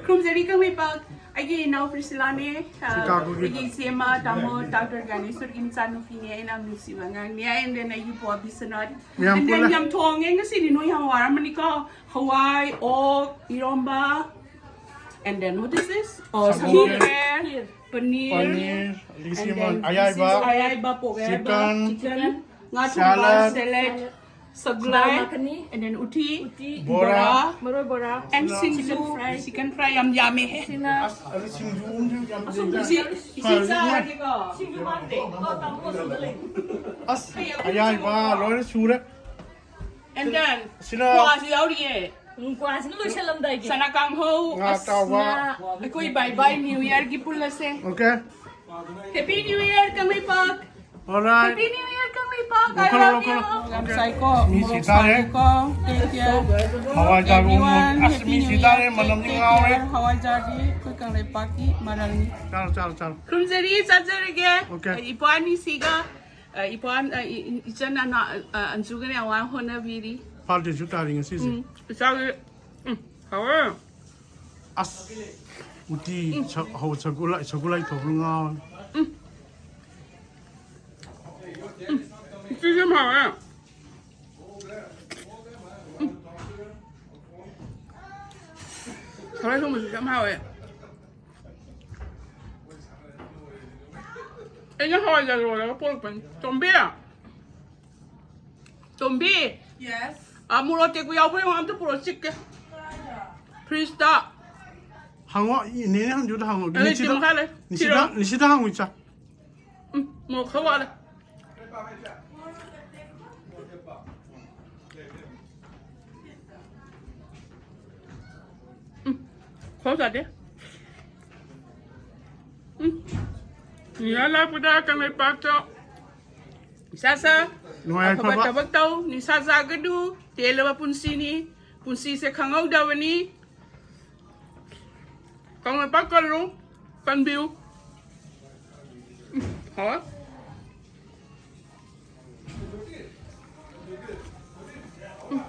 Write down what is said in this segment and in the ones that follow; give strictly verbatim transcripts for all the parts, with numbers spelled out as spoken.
ꯈꯨꯔꯨꯝꯖꯔꯤ ꯀꯪꯂꯩꯄꯥꯛ꯫ ꯑꯩꯒꯤ ꯏꯅꯥꯎ ꯄ꯭ꯔꯤꯁꯤꯂꯥꯅꯦ꯫ ꯑ, ꯁꯤꯀꯥꯒꯣꯒꯤ ꯑꯩꯒꯤ ꯏꯆꯦ ꯑꯃ, ꯇꯥꯃꯣ ꯗꯥꯛꯇꯔ ꯒ꯭ꯌꯥꯅꯦꯁꯣꯔꯒꯤ ꯃꯆꯥꯅꯨꯄꯤꯅꯦ꯫ ꯑꯩꯅ ꯌꯥꯝ ꯅꯨꯡꯁꯤꯕ ꯑꯉꯥꯡꯅꯦ꯫ And then ꯑꯩꯒꯤ ꯄꯨꯋꯥ ꯕꯤꯁ꯭ꯋꯥꯅꯥꯊ꯫ ꯃꯌꯥꯝ And then ꯄꯨꯜꯂꯦ꯫ ꯌꯥꯝ ꯊꯣꯡꯉꯦ ꯉꯁꯤꯗꯤ꯫ ꯅꯣꯏ ꯌꯥꯝ ꯋꯥꯔꯝꯃꯅꯤꯀꯣ꯫ ꯍꯋꯥꯏ, ꯑꯣꯛ, ꯏꯔꯣꯝꯕ꯫ And then what is this? Oh, ꯁꯪꯒꯣꯝ ꯁꯪꯒꯣꯝ ꯈꯦꯔ, ꯄꯅꯤꯔ꯫ ꯄꯅꯤꯔ, ꯑꯗꯒꯤ ꯁꯤ ꯑꯃ, ꯑꯌꯥꯏꯕ, ꯑꯌꯥꯏꯕ, ꯄꯣꯛ ꯑꯌꯥꯏꯕ, chicken, chicken, ꯉꯥ ꯊꯣꯡꯕ, salad, salad, ꯁꯒꯨꯂꯥꯏ, dal ꯃꯈꯅꯤ, and then ꯎꯇꯤ, ꯎꯇꯤ, ꯕꯣꯔꯥ, ꯃꯔꯣꯏ ꯕꯣꯔꯥ, and Singju, chicken fry, chicken fry ꯌꯥꯝ ꯌꯥꯝꯃꯦꯍꯦ꯫ ꯁꯤꯅ ꯑꯁ, ꯑꯗꯨ ꯁꯤꯡꯖꯨ ꯑꯃꯁꯨ ꯌꯥꯝ ꯑꯁꯣꯝꯗ ꯂꯩꯗ꯫ ꯏꯆꯦ, ꯏꯆꯦ ꯐꯔꯦ, ꯆꯥꯔꯒꯦꯀꯣ꯫ ꯁꯤꯡꯖꯨ ꯃꯥꯟꯗꯦ꯫ ꯑꯣ, ꯇꯥꯃꯣ ꯑꯁꯣꯝꯗ ꯂꯩ꯫ ꯑꯁ, ꯑꯌꯥꯏꯕ ꯂꯣꯏꯅ ꯁꯨꯔꯦ꯫ And then, ꯁꯤꯅ ꯀ꯭ꯋꯥꯁꯨ ꯌꯥꯎꯔꯤꯌꯦ꯫ ꯎꯝ, ꯀ꯭ꯋꯥꯁꯤꯅ ꯂꯣꯏꯁꯜꯂꯝꯗꯥꯏꯒꯤ꯫ ꯆꯅꯥ ꯀꯥꯡꯍꯧ꯫ ꯉꯥ ꯑꯁ, ꯑꯇꯥꯎꯕ꯫ ꯉꯥ꯫ ꯑꯩꯈꯣꯏ bye bye New Yearꯒꯤ ꯄꯨꯜꯂꯁꯦ꯫ Okay꯫ Happy New Year, Kangleipak. Alright꯫ Happy New Year, Kangleipak. I ꯂꯧꯈꯠꯂꯣ, love you꯫ ꯂꯧꯈꯠꯂꯣ꯫ ꯌꯥꯝ ꯆꯥꯏꯀꯣ꯫ ꯃꯤ ꯃꯣꯔꯣꯛ ꯁꯤꯠꯇꯥꯔꯦ꯫ ꯁꯥꯏꯀꯣ꯫ Take care꯫ ꯍꯋꯥꯏꯖꯥꯔ ꯎ ꯃꯣꯔꯣꯛ꯫ Everyone, ꯑꯁ, Happy ꯃꯤ New ꯁꯤꯠꯇꯥꯔꯦ꯫ Year꯫ ꯃꯅꯝꯗꯤ Take ꯉꯥꯎꯔꯦ꯫ Care꯫ ꯍꯋꯥꯏꯖꯥꯔꯗꯤ ꯑꯩꯈꯣꯏ ꯀꯪꯂꯩꯄꯥꯛꯀꯤ ꯃꯔꯜꯅꯤ꯫ ꯆꯥꯔꯣ, ꯆꯥꯔꯣ, ꯆꯥꯔꯣ꯫ ꯈꯨꯔꯨꯝꯖꯔꯤ, ꯆꯥꯖꯔꯒꯦ꯫ Okay꯫ ꯏꯄ꯭ꯋꯥ ꯑꯅꯤꯁꯤꯒ ꯑ, ꯏꯄ꯭ꯋꯥ, ꯑ, ꯏ-, ꯏ-, ꯏꯆꯟ ꯑꯅꯥ-, ꯑ, ꯑꯟꯖꯨꯒꯅꯦ ꯌꯥꯝ ꯋꯥꯅ ꯍꯣꯠꯅꯕꯤꯔꯤ꯫ Father's Day ꯁꯨ ꯇꯥꯔꯤ ꯉꯁꯤꯁꯦ꯫ ꯎꯝ, ꯏꯆꯥꯒꯤ, ꯎꯝ, ꯍꯥꯎꯋꯦ꯫ ꯑꯁ, ꯎꯇꯤ, ꯎꯝ꯫ ꯁ-, ꯍꯧ-, ꯁꯒꯨꯂꯥꯏ, ꯁꯒꯨꯂꯥꯏ ꯊꯣꯡꯕ ꯉꯥꯎꯔꯦ꯫ ꯎꯝ꯫ ꯎꯝ꯫ ꯎꯇꯤꯁꯦ ꯌꯥꯝ ꯍꯥꯎꯋꯦ꯫ ꯎꯝ꯫ ꯊꯔꯣꯏ ꯊꯣꯡꯕꯁꯤꯁꯨ ꯌꯥꯝ ꯍꯥꯎꯋꯦ꯫ ꯑꯩꯅ ꯍꯋꯥꯏꯖꯥꯔ ꯂꯣꯜꯂꯒ ꯄꯣꯔꯛꯄꯅꯤ꯫ ꯇꯣꯝꯕꯤ! ꯇꯣꯝꯕꯤ! Yes꯫ ꯑ, ꯃꯣꯔꯣꯛ ꯑꯇꯦꯛꯄ ꯌꯥꯎꯕ꯭ꯔꯥ ꯌꯦꯡꯉꯣ, ꯑꯝꯇ ꯄꯨꯔꯛꯑꯣ, ꯆꯤꯛꯀꯦ꯫ ꯀꯥꯏꯗ? Fridgeꯇ꯫ ꯍꯪꯉꯣ, ꯏ-, ꯅꯦꯅꯦ ꯍꯪꯖꯨꯗ ꯍꯪꯉꯣ꯫ ꯑ, ꯂꯩꯇꯦ, ꯅꯤꯁꯤꯗ, ꯃꯈꯥ ꯂꯩ꯫ ꯅꯤꯁꯤꯗ, ꯊꯤꯔꯣ꯫ ꯅꯤꯁꯤꯗ ꯍꯪꯉꯣ, ꯏꯆꯥ꯫ ꯎꯝ, ꯃꯣꯔꯣꯛ ꯈꯔ ꯋꯥꯠꯂꯦ꯫ ꯎꯝ, ꯈꯣꯡ ꯆꯥꯗꯦ꯫ ꯎꯝ꯫ ꯅꯤꯌꯥ ꯂꯥꯛꯄꯗ ꯀꯪꯂꯩꯄꯥꯛꯇ ꯏꯁꯥ ꯁꯥ ꯅꯨꯡꯉꯥꯏ ꯑꯐꯕ ꯐꯕ꯫ ꯊꯕꯛ ꯇꯧ, ꯅꯤꯁꯥ ꯆꯥꯒꯅꯨ, ꯇꯦꯜꯂꯕ ꯄꯨꯟꯁꯤꯅꯤ, ꯄꯨꯟꯁꯤꯁꯦ ꯈꯪꯍꯧꯗꯕꯅꯤ꯫ ꯀꯪꯂꯩꯄꯥꯛ ꯀꯜꯂꯨ, ꯀꯟꯕꯤꯌꯨ꯫ ꯎꯝ, ꯍꯥꯎꯋꯦ꯫ ꯎꯝ,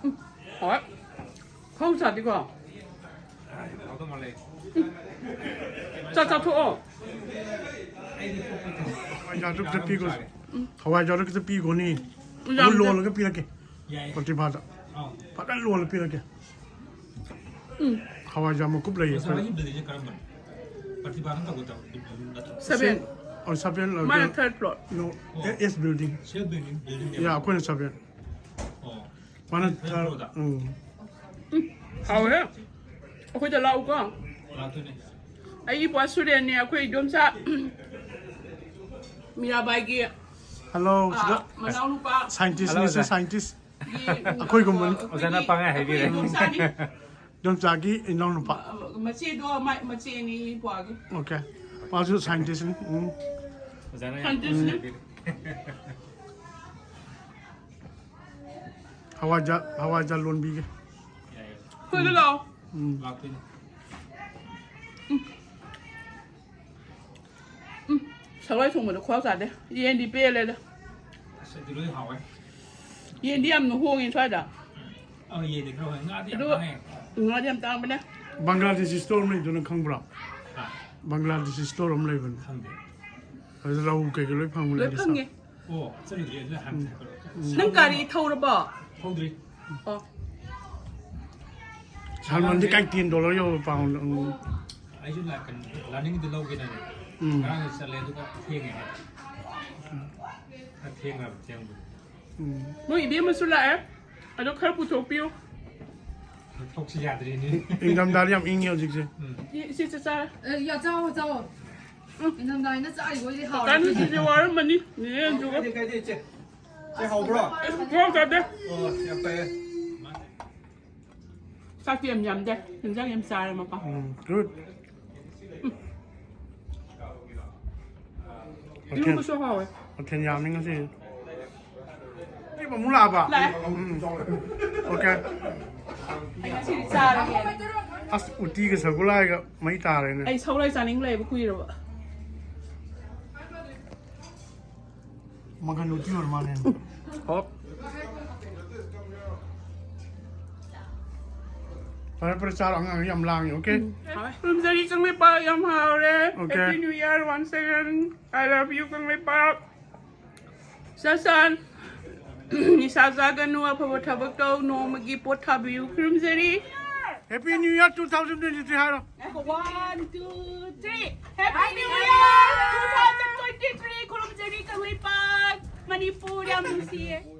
ꯎꯝ, ꯍꯥꯎꯋꯦ꯫ ꯈꯣꯡ ꯁꯥꯗꯤꯀꯣ꯫ ꯆꯥꯛ ꯆꯥꯊꯣꯛꯑꯣ꯫ ꯍꯋꯥꯏꯖꯥꯔꯗꯨ ꯈꯤꯇ ꯄꯤꯈꯣ꯫ ꯍꯋꯥꯏꯖꯥꯔꯗꯨ ꯈꯤꯇ ꯄꯤꯈꯣꯅꯤ꯫ ꯌꯥꯝꯗꯦ꯫ ꯑꯃꯨꯛ ꯂꯣꯜꯂꯒ ꯄꯤꯔꯛꯀꯦ꯫ ꯌꯥꯏꯌꯦ꯫ ꯄ꯭ꯔꯇꯤꯚꯥꯗ꯫ ꯑꯥꯎ꯫ ꯐꯖꯅ ꯂꯣꯜꯂ ꯄꯤꯔꯛꯀꯦ꯫ ꯎꯝ꯫ ꯍꯋꯥꯏꯖꯥꯔ ꯃꯀꯨꯞ ꯂꯩꯌꯦ ꯑꯩꯈꯣꯏ꯫ ꯉꯁꯥꯏꯒꯤ buildingꯁꯦ ꯀꯔꯝꯕꯅꯣ? ꯄ꯭ꯔꯇꯤꯚꯥꯅ ꯇꯧꯒꯗꯕ building ꯅꯠꯇ꯭ꯔꯣ? Seven꯫ ꯑꯣ, seven, ꯃꯥꯅ okay꯫ Third floor꯫ No, ꯑꯣ꯫ S building꯫ Same building, building ꯅꯦꯕ꯫ Yeah, ꯑꯩꯈꯣꯏꯅ seven꯫ ꯑꯣ꯫ ꯃꯥꯅ third floor꯫ Third꯫ ꯎꯝ꯫ ꯎꯝ, ꯍꯥꯎꯋꯦ꯫ ꯑꯩꯈꯣꯏꯗ ꯂꯥꯛꯎꯀꯣ꯫ ꯂꯥꯛꯇꯣꯏꯅꯦ꯫ ꯑꯩꯒꯤ ꯄꯨꯔꯥ studentꯅꯦ, ꯑꯩꯈꯣꯏ ꯏꯗꯣꯝꯆꯥ ꯃꯤꯔꯥꯕꯥꯏꯒꯤ, hello, ꯑꯥ, ꯁꯤꯗ ꯃꯅꯥꯎꯅꯨꯄꯥ꯫ Scientistꯅꯤ, hello, sir, sir꯫ Scientist꯫ ꯒꯤ, ꯑꯩꯈꯣꯏꯒꯨꯝꯕꯅꯤ꯫ ꯑꯣꯖꯥꯅ ꯄꯪꯍꯥꯏ ꯍꯥꯏꯕꯤꯔꯦ꯫ ꯑꯩꯈꯣꯏ ꯏꯗꯣꯝꯆꯥꯅꯤ꯫ ꯏꯗꯣꯝꯆꯥꯒꯤ ꯏꯅꯥꯎꯅꯨꯄꯥ꯫ ꯃꯆꯦꯗꯣ, ꯃꯥ-, ꯃꯆꯦꯅꯤ ꯄꯨꯋꯥꯒꯤ꯫ Okay꯫ ꯃꯥꯁꯨ scientistꯅꯤ꯫ ꯎꯝ꯫ ꯑꯣꯖꯥꯅ ꯌꯥꯝ scientistꯅꯤ꯫ ꯄꯪꯍꯥꯏ ꯍꯥꯏꯕꯤꯔꯦ꯫ ꯍꯋꯥꯏꯖꯥꯔ, ꯍꯋꯥꯏꯖꯥꯔ ꯂꯣꯟꯕꯤꯒꯦ꯫ ꯌꯥꯏꯌꯦ꯫ ꯑꯩꯈꯣꯏꯗ ꯂꯥꯛꯑꯣ꯫ ꯎꯝ꯫ ꯂꯥꯛꯇꯣꯏꯅꯦ꯫ ꯎꯝ꯫ ꯎꯝ꯫ ꯁꯒꯣꯜ ꯊꯣꯡꯕꯗꯣ ꯈꯨꯍꯥꯎ ꯆꯥꯗꯦ꯫ ꯌꯦꯟꯗꯤ ꯄꯦꯜꯂꯦꯗ꯫ ꯑꯁ, ꯑꯗꯨ ꯂꯣꯏ ꯍꯥꯎꯋꯦ꯫ ꯌꯦꯟꯗꯤ ꯌꯥꯝꯅ ꯍꯣꯡꯉꯦ ꯁ꯭ꯋꯥꯏꯗ꯫ ꯑ, ꯌꯦꯟꯗꯤ ꯈꯔ ꯍꯣꯡꯉꯦ꯫ ꯉꯥꯗꯤ ꯌꯥꯝ ꯑꯗꯨ ꯇꯥꯡꯉꯦ꯫ ꯉꯥꯗꯤ ꯌꯥꯝ ꯇꯥꯡꯕꯅꯦ꯫ ꯕꯪꯒ꯭ꯂꯥꯗꯦꯁꯤ store ꯑꯃ ꯂꯩꯗꯣ ꯅꯪ ꯈꯪꯕ꯭ꯔꯣ? ꯍꯥ? ꯕꯪꯒ꯭ꯂꯥꯗꯦꯁꯤ store ꯑꯃ ꯂꯩꯕꯅꯦ꯫ ꯈꯪꯗꯦ꯫ ꯑꯗꯨꯗ ꯔꯧ ꯀꯩꯀꯩ ꯂꯣꯏ ꯐꯪꯕꯅꯦ꯫ ꯂꯣꯏ ꯐꯪꯉꯦ꯫ ꯑꯣ, ꯆꯠꯂꯨꯗ꯭ꯔꯤ, ꯑꯗꯨꯗ ꯍꯥꯟꯅ ꯎꯝ꯫ ꯍꯥꯏꯕꯤꯔꯛꯑꯣ꯫ ꯎꯝ꯫ ꯅꯪ ꯒꯥꯔꯤ ꯊꯧꯔꯕꯣ? ꯊꯧꯗ꯭ꯔꯤ꯫ ꯑꯣ꯫ ꯁꯜꯃꯟꯗꯤ ꯀꯥꯏ ten dollar ꯌꯧꯕ pound꯫ ꯎꯝ꯫ ꯑꯩꯁꯨ ꯂꯥꯛꯀꯅꯤ, learningꯗ ꯂꯧꯒꯦꯅꯅꯦ꯫ ꯎꯝ꯫ ꯉꯔꯥꯡꯁꯨ ꯆꯠꯂꯦ, ꯑꯗꯨꯒ ꯊꯦꯡꯉꯦ ꯍꯥꯏ꯫ ꯈꯔ ꯊꯦꯡꯉꯕ ꯊꯦꯡꯕꯗꯤ꯫ ꯎꯝ꯫ ꯃꯣꯏ ꯏꯕꯦꯝꯃꯁꯨ ꯂꯥꯛꯑꯦ꯫ ꯑꯗꯣ ꯈꯔ ꯄꯨꯊꯣꯛꯄꯤꯌꯨ꯫ ꯊꯣꯛꯁꯤ ꯌꯥꯗ꯭ꯔꯦꯅꯦ꯫ ꯏꯪꯊꯝꯊꯥꯗꯤ ꯌꯥꯝ ꯏꯪꯉꯦ ꯍꯧꯖꯤꯛꯁꯦ꯫ ꯎꯝ꯫ ꯏ-, ꯏꯆꯦ ꯆꯥꯛ ꯆꯥꯔꯦ꯫ ꯑꯦ, ꯌꯥ, ꯆꯥꯎꯑꯣ, ꯆꯥꯎꯑꯣ꯫ ꯎꯝ꯫ ꯏꯪꯊꯝꯊꯥꯅꯤꯅ ꯆꯥꯔꯤꯕ ꯑꯣꯏꯗꯤ ꯍꯥꯎꯔꯦ꯫ ꯀꯀꯥ ꯅꯨꯡꯁꯤꯁꯦ ꯋꯥꯔꯝꯃꯅꯤ꯫ ꯅꯦꯅꯦ ꯅꯪꯁꯨ꯫ ꯀꯥꯏꯗꯦ, ꯀꯥꯏꯗꯦ, ꯏꯆꯦ꯫ ꯏꯆꯦ ꯍꯥꯎꯕ꯭ꯔꯣ? ꯑꯁ, ꯈꯨꯍꯥꯎ ꯆꯥꯗꯦ꯫ ꯑꯣ, ꯌꯥꯝ ꯐꯩꯌꯦ꯫ ꯆꯥꯛꯇꯤ ꯌꯥꯝ ꯌꯥꯝꯗꯦ꯫ ꯍꯤꯟꯖꯥꯡ ꯌꯥꯝ ꯆꯥꯔꯦ ꯃꯄꯥ꯫ ꯎꯝ, good꯫ ꯃꯊꯦꯜ, ꯏꯔꯣꯝꯕꯁꯨ ꯍꯥꯎꯋꯦ꯫ ꯃꯊꯦꯜ ꯌꯥꯝꯃꯤ ꯉꯁꯤ꯫ ꯅꯣꯏ ꯃꯃꯨ ꯂꯥꯛꯑꯕ? ꯂꯥꯛꯑꯦ꯫ ꯎꯝ꯫ Okay꯫ ꯑꯩ ꯉꯁꯤꯗꯤ ꯆꯥꯔꯒꯦ꯫ ꯑꯁ, ꯎꯇꯤꯒ ꯁꯒꯣꯜꯍꯋꯥꯏꯒ ꯃꯩ ꯇꯥꯔꯦꯅꯦ꯫ ꯑꯩ ꯁꯒꯣꯜꯍꯋꯥꯏ ꯆꯥꯅꯤꯡ ꯂꯩꯕ ꯀꯨꯏꯔꯕ꯫ ꯃꯪꯒꯟ ꯎꯇꯤ ꯑꯣꯏꯔ ꯃꯥꯜꯂꯦ꯫ ꯍꯣꯞ꯫ ꯐꯔꯦ ꯐꯔꯦ, ꯆꯥꯔꯣ, ꯑꯉꯥꯡ ꯌꯥꯝ ꯂꯥꯡꯉꯤ꯫ ꯑꯣꯀꯦ꯫ ꯈꯨꯔꯨꯝꯖꯔꯤ ꯀꯪꯂꯩꯄꯥꯛ, ꯌꯥꯝ ꯍꯥꯎꯔꯦ꯫ Okay. Happy New Year once again. I love you Kangleipak. ꯁꯥꯁꯥꯟ, ꯅꯤꯁꯥ ꯆꯥꯒꯅꯨ, ꯑꯐꯕ ꯊꯕꯛ ꯇꯧ, ꯅꯣꯡꯃꯒꯤ ꯄꯣꯠ ꯊꯥꯕꯤꯌꯨ꯫ ꯈꯨꯔꯨꯝꯖꯔꯤ꯫ Happy New Year two thousand twenty-three ꯍꯥꯏꯔꯣ꯫ One, two, three. Happy New Year two thousand twenty-three. ꯈꯨꯔꯨꯝꯖꯔꯤ Kangleipak, Manipur ꯌꯥꯝ ꯅꯨꯡꯁꯤꯌꯦ꯫